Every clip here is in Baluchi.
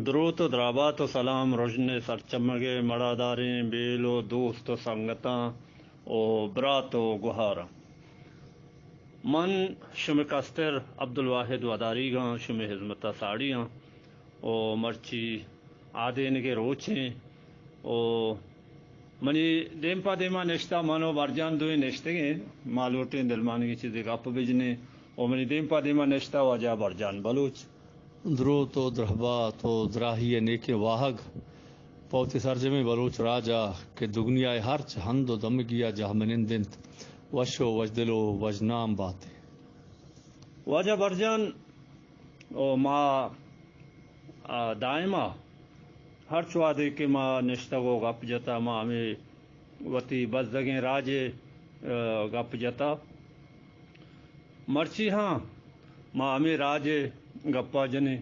دروت و درابات و سلام رژن سرچمگے مڑاداریں بیل و دوست و سنگتاں و برات و گوہاراں۔ من شمے کستر عبدالواحد وداریگاں، شمے ہزمتا ساڑی آں و مرچی آدینگے روچیں و منی دیم پہ دیما نشتہ، من و برجان دوئیں نشتگیں، ما لوٹیں دلمانگی چیزے گپ بجنیں و منی دیم پہ دیما نشتہ واجہ برجان بلوچ۔ دروت و درہبات و دراہی ء نیکیں واہگ پہ وتی سرجمیں بلوچ راج ء کہ دگنیا ء ہرچ ہند و دمگی ء جاہ منند انت، وش و وشدل و وشنام بات ئے۔ واجہ برجان، او ما، آ، دائما ہرچ وہدے کہ ما نشتگ و گپ جتا، ما ہمے وتی بزگیں راج ء، آ، گپ جتا۔ مرچی ہاں ما ہمے راج ء گپا جنیں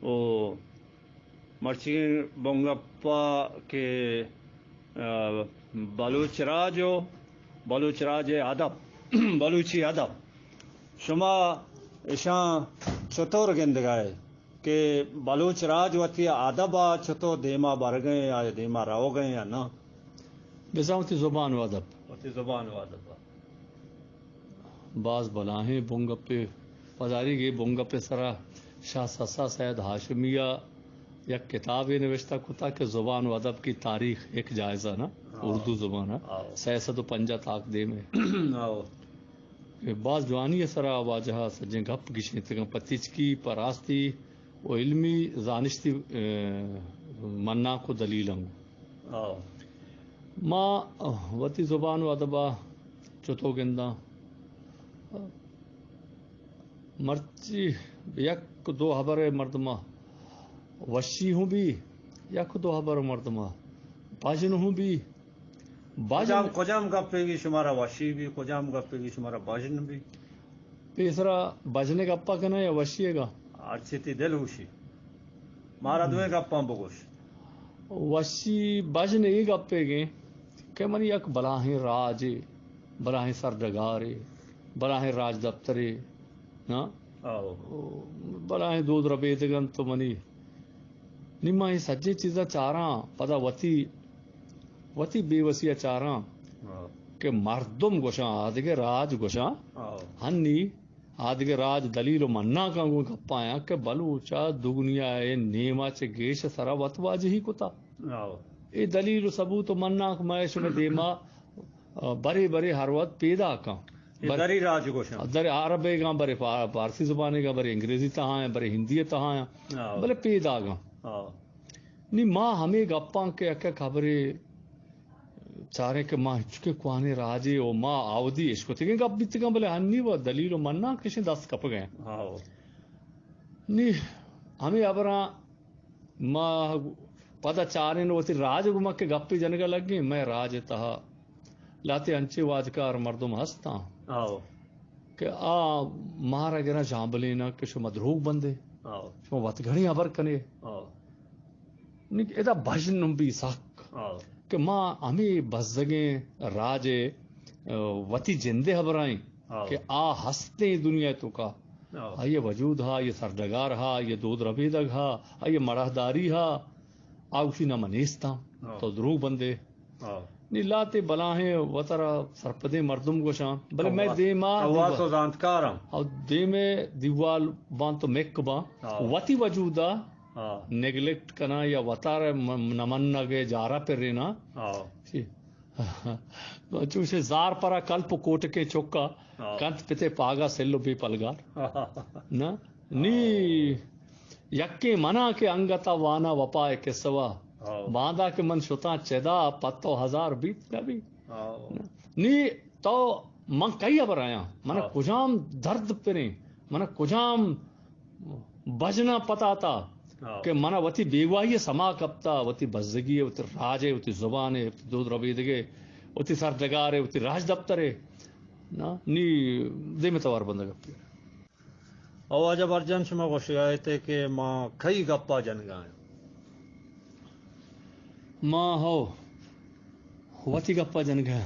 و مرچیگیں بنگپا کہ، آ، بلوچ راج و بلوچ راج ء ادب، بلوچی ادب، شما اشاں چطور گندگائے کہ بلوچ راج وتی ادب ء چطور دیما برگئے یا دیما روگئے یا نہ؟ بزاں وتی زبان و ادب۔ وتی زبان و ادب۔ باز بلاہیں بنگپے پداریگے۔ بنگپے سرا شاہ سسا سید ہاشمی ء یک کتابے نوشتہ کتا کہ زبان و ادب کی تاریخ، ایک جائزہ نا، ہاں۔ اردو زبان ء، ہاں۔ سئے سد و پنجاہ تاک دیم ء۔ ہاں۔ کہ باز جوانی ء سرا واجہ ء سجیں گپ گشینتگاں، پہ تچکی، پہ راستی و علمی زانشتی، ء، مناک و دلیل انگو۔ ہاں۔ ما وتی زبان و ادب ء چتو گنداں؟ مرچی یک دو ہبر ء مردم ء وشی ہوں بی، یک دو ہبر ء مردم ء بژن ہوں بی۔ بژن کجام، کجام گپے گی شمارا وشی بی، کجام گپے گی شمارا بژن بی؟ پیسرا بژن ء گپا کناں یا وشی ء گا؟ ہرچی تی دل ہوشی۔ مارا دوئیں گپاں بگوش۔ وشی بژن اے گپے گیں کہ منی یک بلاہیں راجے، بلاہیں سرڈگارے، بلاہیں راجدپترے، نا؟ آہو۔ او، بلاہیں دود ربیدگ انت تو منی، نی ما اے سجیں چیزاں چاراں، پدا وتی، وتی بے وسی ء چاراں آہو۔ کہ مردم گوشاں، آدگہ راج گوشاں، آہو۔ ہنی آدگہ راج دلیل و مناکاں گوں گپایاں کہ بلوچ ء دگنیا ء نیما چہ گیش سرا وت واجہی کتا۔ آہو۔ اے دلیل و ثبوت و مناک مئے شمئے دیما، آ، برے برے ہر وقت پیداکاں۔ اے بر-، دری راج گوشاں۔ در عربیگاں، برے فا-، فارسی زبانیگاں، برے انگریزی تہایاں، برے ہندی تہایاں۔ آہو۔ بلے پیداگاں۔ آہو۔ نی ما ہمے گپاں کہ یک یک ہبرے چاریں کہ ما ہچکیں کوہنیں راجے و ما آودی اشکتگیں گپ بیتگاں، بلے ہنی و دلیل و مناں کشیں دست کپگیں۔ ہاؤ۔ نی ہمے ہبراں ما پدا چاریں وتی راج گما کہ گپے جنگا لگیں، مئے راج تہا لہتے انچیں واجکار مردم ہستاں ہاؤ۔ کہ آ مارا گراں ژامبلینا کہ شما دروگ بندے، ہاؤ۔ شما وت گھڑی ہبر کنے۔ ہاؤ۔ نی ادا بژن ہم بی سک ہاں۔ کہ ما ہمے بزگیں راج ء، ء، وتی جند ء ہبرائیں ہاں۔ کہ آ ہستیں دنیا ء توکا۔ ہاں۔ آئی ء وجود ہا، آئی ء سرڈگار ہا، آئی ء دود ربیدگ ہا، آئی ء مڑاہداری ہا، آ گوشی نہ من نیستاں، ہاں۔ تو دروگ بندے۔ ہاں۔ نی لہتے بلاہیں وترا سرپدیں مردم گوشاں، بلے مئے دیما قوات و زانتکاراں۔ او دیمے دیوال باں تو مک باں، ہاں۔ وتی وجودا ہاں۔ نیگلیکٹ کناں یا وتارا م-، نہ منگ ء جارا پرینا۔ ہاں۔ چی؟ چوشے زار پرا کلپ و کوٹکیں چکا ہاں۔ کنت پتے پاگا سل و بے پلگار۔ ہاں۔ نہ؟ نی یکیں منا کہ انگتا وانا وپا ء قصہ وا۔ ہاں۔ باندا کہ من شتاں چدا پت و ہزار بیت نہ بیت۔ ہاں۔ نی تو من کئی ہبر آیاں؟ من ہاں۔ کجام درد پریں؟ من کجام بژناں پتاتا ہاں۔ کہ منا وتی بیگواہی ء سما کپتا، وتی بزگی ء، وتی راج ء، وتی زبان ء، وتی دود ربیدگ ء، وتی سرڈگار ء، وتی راجدپتر ء۔ نا، نی دیمے توار بندگ ء۔ او واجہ برجان، شما گوشگا ات کہ ما کئی گپا جنگا ایں؟ ما ہو وتی گپا جنگا،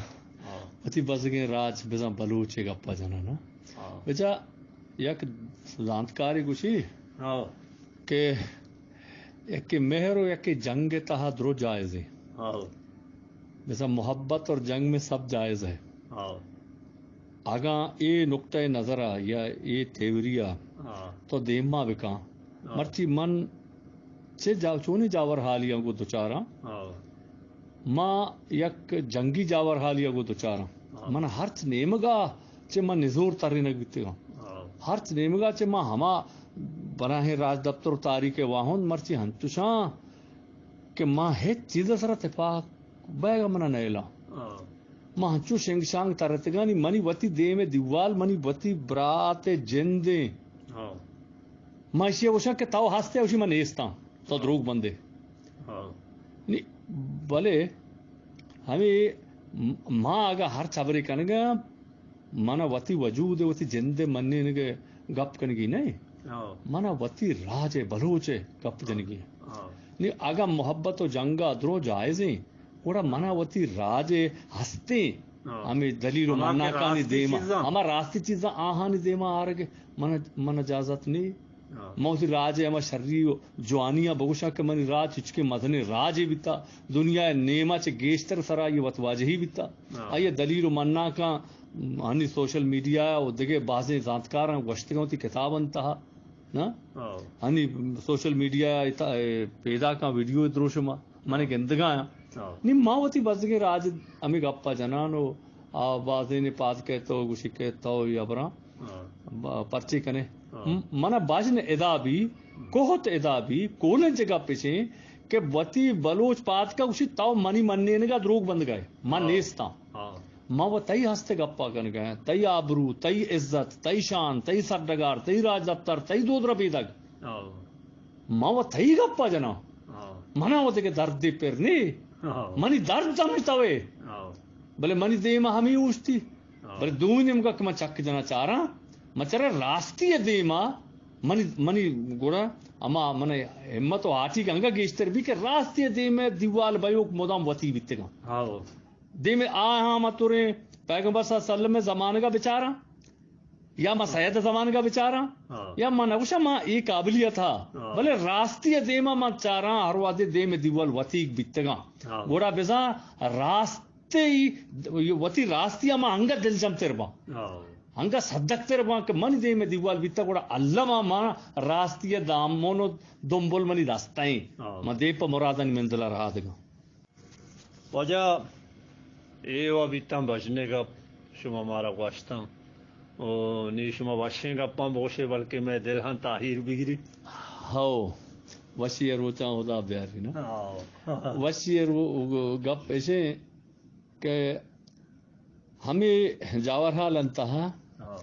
ہاں۔ وتی بزگیں راج بزاں بلوچ ء گپا جنانا۔ ہاں۔ بچا یک زانتکارے گوشی ہاں۔ کہ یکے مہر و یکے جنگ ءِ تہا درو جائز ایں۔ ہاؤ۔ بزاں محبت اور جنگ میں سب جائز ہے۔ ہاؤ۔ اگاں اے نقطہ نظر ءَ یا اے تھیوری ءَ ہاں۔ تو دیما بکاں۔ ہاں۔ مرچی من چے جا-، چونیں جاور حالی آں گوں دچاراں۔ ہاں۔ ما یک جنگی جاور حالی آں گوں دچاراں۔ ہاں۔ من ہرچ نیمگا چہ من نزور ترینگ بیتگاں۔ ہاں۔ ہرچ نیمگا چہ ما ہما براہیں راجدپتر و تاریخ ءِ واہند مرچی ہنچوشاں کہ ما ہچ چیز ءِ سرا تپاک بئیگ ءَ منا نیلاں۔ ہاں۔ ما ہنچو شنگ شانگ ترتگانی منی وتی دیم ءِ دیوال، منی وتی برات ءِ جند ایں۔ ہاں۔ ما ایشی ءَ گوشاں کہ تو ہست ئے، اوشی من نیستاں، تو دروگ بندے۔ ہاں۔ نی، بلے ہمے م-، ما اگاں ہر چبرے کنگا، من ءَ وتی وجود ءِ، وتی جند ءِ منینگ ءِ گپ کنگی نہ۔ ہاں۔ من ءَ وتی راج ءِ، بلوچ ءِ گپ جنگی۔ ہاں۔ نی اگاں محبت و جنگ ءَ درو جائز ایں، گڑا من ءَ وتی راج ءِ ہستیں ہاں۔ ہمے دلیل و ہما کہ مناکانی راستی دیما، چیزاں۔ ہما راستی چیزاں آہانی دیما آرگ ءِ من، من اجازت نی۔ ہاں۔ من وتی راج ءِ ہما شری و جوانی ءَ بگوشاں کہ منی راج ہچکیں مزنیں راجے بیتا، دنیا ءِ نیما چہ گیشتر سرا آئی ءِ وت واجہی بیتا۔ ہاں۔ آئی ءِ دلیل و مناکاں ہنی سوشل میڈیا ءَ و دگہ بازیں زانتکاراں گوشتگاں وتی کتابانی تہا۔ نا؟ ہاں۔ ہنی سوشل میڈیا ءِ تہ-، پیداکاں ویڈیو دروشم ءَ من گندگا آں۔ ہاں۔ نی ما وتی بزگیں راج ہمے گپ ءَ جنان و آ بازینے پاد کئیت و گوشی کہ تو اے ہبراں ہاں۔ ب-، پرچے کنے۔ ہاں۔ م-، من ءَ بژن ادا بی، کوہت ادا بی، کولنج گپ اش ایں کہ وتی بلوچ پاد کا گوشی تو منی منینگ ءَ دروگ بندگ ءَ ئے، من ہاں۔ نیستاں۔ ہاں۔ ما و تئی ہست ءِ گپ ءَ کنگ ءَ آں، تئی آبرو، تئی عزت، تئی شان، تئی سرڈگار، تئی راجدپتر، تئی دود ربیدگ۔ ہاں۔ ما و تئی گپ ءَ جناں۔ ہاں۔ من ءَ و دگہ دردے پر نی۔ ہاں۔ منی درد ہمے تو ئے۔ ہاں۔ بلے منی دیم ءَ ہمے اوشتی۔ ہاں۔ بلے دومی نیمگا کہ من چک جناں چاراں، من چاراں راستی ءِ دیم ءَ منی، منی گڑا ہما من ہمت و ہاٹیگ انگا گیشتر بی کہ راستی ءِ دیم ءَ دیوال بئیوک مدام وتی بیتگاں۔ ہاں۔ دیم ءَ آ ہم اتوریں پیغمبر صلی اللہ علیہ وسلم ءِ زمانگ ءَ بچاراں، یا ما سید ءِ زمانگ ءَ بچاراں، ہاں۔ یا ما نگوشاں ما اے قابلیت ہا، ہاں۔ بلے راستی ءِ دیم ءَ ما چاراں ہر وہدے دیم ءِ دیوال وتیگ بیتگاں۔ ہاں۔ گڑا بزاں راستی، وتی راستی ءَ ما انگت دلجم تر باں۔ ہاں۔ انگت صدق تر باں کہ منی دیم ءِ دیوال بیتگ، گڑا الم ءَ ما راستی ءِ دامن و دمبل منی دست ءَ ایں۔ ہاں۔ ما دیم پہ مرادانی منزل ءَ رہادگاں۔ واجہ، اے و بیتاں بژن ءِ گپ، شما مارا گوشتاں۔ او نی شما وشیں گپاں بگوشے، بلکہ مئے دل ہم تاہیر بگری۔ ہو، وشی ءِ روچاں ہدا بیاری نا۔ ہاں۔ وشی ءِ رو-، گپ ایشیں کہ ہمے جاورحال انت ہا۔ ہاں۔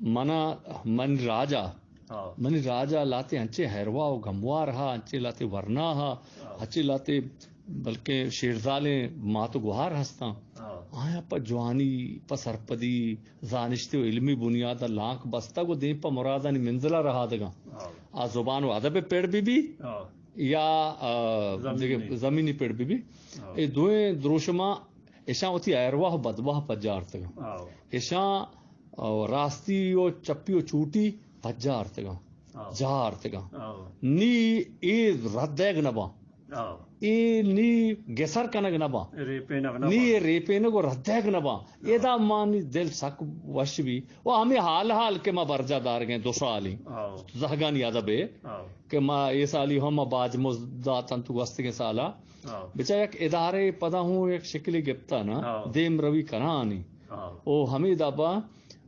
منا، من راجا، ہاں۔ منی راجا لاتے انچیں حیروا و گموار ہا، انچیں لاتے ورنا ہا، ہاں۔ انچیں لاتے بلکیں شیرزالیں مات و گوہار ہستاں۔ ہاں۔ آیاں پہ جوانی، پہ سرپدی، زانشتی و علمی بنیاد ءَ لانک بستگ و دیم پہ مرادانی منزل ءَ رہادگاں۔ ہاں۔ آ زبان و ادب ءِ پڑ بہ بی، ہاں۔ یا، آ، زمینی۔ دگہ زمینی پڑ بہ بی۔ ہاں۔ اے دوئیں دروشماں اشاں وتی ایرواہ و بدواہ پجارتگاں۔ ہاں۔ اشاں، آ، راستی و چپی و چوٹی پجارتگاں۔ ہاں۔ جارتگاں۔ ہاں۔ نی اے رد دیگ نہ باں۔ ہاں۔ اے نی گسر کنگ نہ باں۔ ریپینگ نہ نی باں۔ اے ریپینگ و رد دیگ نہ باں۔ ہاں۔ ادا مانی دل سک وش بی۔ و ہمے حال حال کہ ما برجا دارگیں دو سالی۔ ہاں۔ زہگانی ادب ءِ۔ ہاں۔ کہ ما اے سالی ہم ما باج مزد داتن تو گوستگیں سالا۔ ہاں۔ بچا یک ادارے پدا ہوں یک شکلی گپتا نا، ہاں۔ دیم روی کنانی۔ ہاں۔ او ہمے دابا،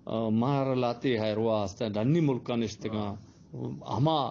آ، مار لاتے حیروا ہستن، ڈنی ملکا نشتگاں۔ ہاں۔ ہما،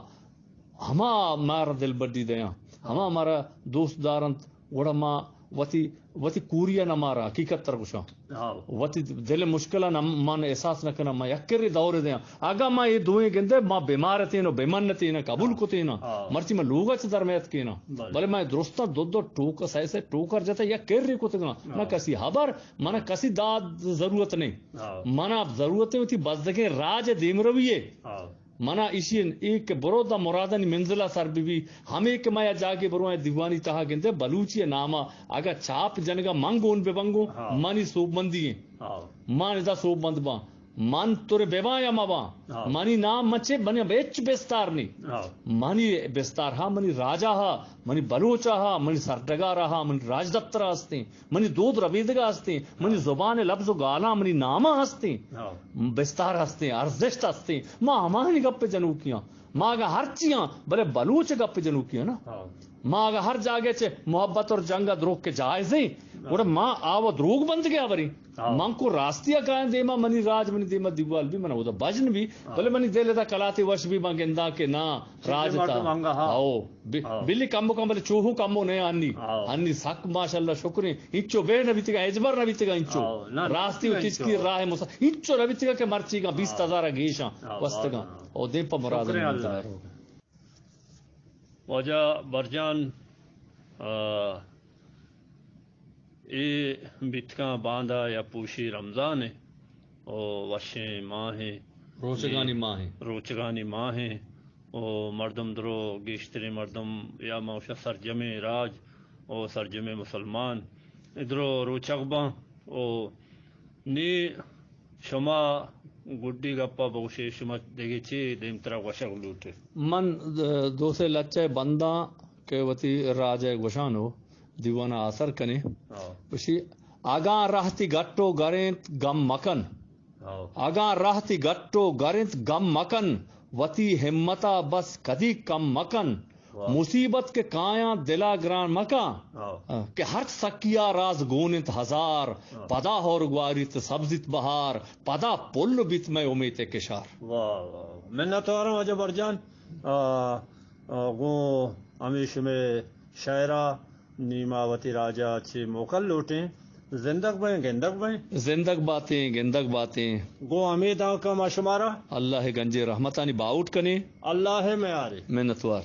ہما مار دلبڈی دیاں۔ ہما مارا دوست دارنت، گڑا ما وتی، وتی کوری ءَ نہ ماراں، حقیقت ترا گوشاں۔ ہاں۔ وتی دل ءِ مشکل ءَ نہ، من احساس نہ کناں، من یک کرے دور دیاں۔ اگاں ما اے دوئیں گندے، ما بیمار اتیں و بے من اتیں، قبول ہاں۔ کتیں نا۔ ہاں۔ مرچی ما لوگ ءَ چہ در میتکیں نا۔ بلے۔ بلے ما درستاں دو دو ٹوک، سئے سئے ٹوکر جتا یک کرے کتگاں۔ ہاں۔ نہ کسی حبر، من کسی داد ضرورت نہیں۔ ہاں۔ من ضرورت ہے وتی بزگیں راج ءِ دیمروی ءِ۔ ہاں۔ منا ایشی ءَ اے کہ برو داں مرادانی منزل ءَ سر بہ بی، ہمے کہ ما یا جاگے برو ایں دیوانی تہا گندے بلوچی ءِ نام ءَ اگاں چاپ جنگ ءَ من گون بہ بنگوں، ہاں۔ منی سوبمندی ایں۔ ہاں۔ من ادا سوبمند باں۔ من ترے بباں یا مباں، ہاں۔ منی نام مچے، منی ہچ بستار نی۔ ہاں۔ منی بستار ہا، منی راجا ہا، منی بلوچا ہا، منی سرڈگارا ہا، منی راجدپترا ہستیں، منی دود ربیدگا ہستیں، منی ہاں۔ زبان لبز و گالاں، منی ناما ہستیں، ہاں۔ بستار ہستیں، ارزشت ہستیں۔ ما ہماہانی گپ جنوکیاں۔ ما اگاں ہرچیاں، بلے بلوچ گپ جنوکیاں نا۔ ہاں۔ ما اگاں ہر جاگہ چہ محبت اور جنگ ء دروگ کے جائزیں، ہاں۔ گڑا ما آ و دروگ بندگے آ بریں۔ ہاں۔ من کو راستی ء کایاں دیما، منی راج منی دیما دیوال بی، من اودا بجن بی، ہاں۔ بلے منی دل ادا کلاتے وش بی، من گنداں کہ نا، راج تا۔ مردم انگا، ہاں۔ او، بی-، ہاں۔ بلی کمو کم، بلے چوہو کمو نہ انی۔ ہاں۔ انی سک ماشاءاللہ شکریں۔ انچو بے نہ بیتگا، اجبر نہ بیتگا انچو۔ ہاں، نہ، راستی و نہ چیز انچو۔ کی راہ مس-، انچو نہ بیتگا کہ مرچیگا بیست ہزار گیشاں ہاں، وستگاں۔ ہاں۔ او دیم پہ مراد شکریں اللہ۔ واجہ برجان، آ، اے بیتکاں باندا یا پوشی رمضان ء او وشیں ماہ ء، روچگانی ماہ ء۔ روچگانی ماہ ء او مردم درو گیشتریں مردم یا ما وشاں سرجمیں راج او سرجمیں مسلمان درو روچگ باں او نی شما گڈی گپا بگوشے، شما دگہ چی دیمترا گوشگ لوٹے؟ من، اه، دو سے لچہ بنداں کہ وتی راج ء گوشانو دیوان ء آسر کنے۔ ہاں۔ گوشی، اگاں رہتی گٹ و گرینت گم مکن۔ ہاں۔ اگاں رہتی گٹ و گرینت گم مکن، وتی ہمتا بس کدی کم مکن۔ واہ۔ مصیبت کہ کایاں دلا گران مکاں، ہاں۔ کہ ہرچ سکیا راز گون انت ہزار، ہاں۔ پدا ہور گواریت سبزیت بہار، پدا پل بیت مئے امیت کشار۔ واہ، واہ۔ منتواراں واجہ برجان، آ، آ، گوں ہمے شمے شاعرا نیما وتی راجا چے موکل لوٹیں۔ زندگ بئیں، گندگ بئیں۔ زندگ باتیں، گندگ باتیں۔ گوں ہمے دانکا ما شمارا اللہ گنجے رحمتانی باہوٹ کنیں۔ اللہ میارے۔ منتوار۔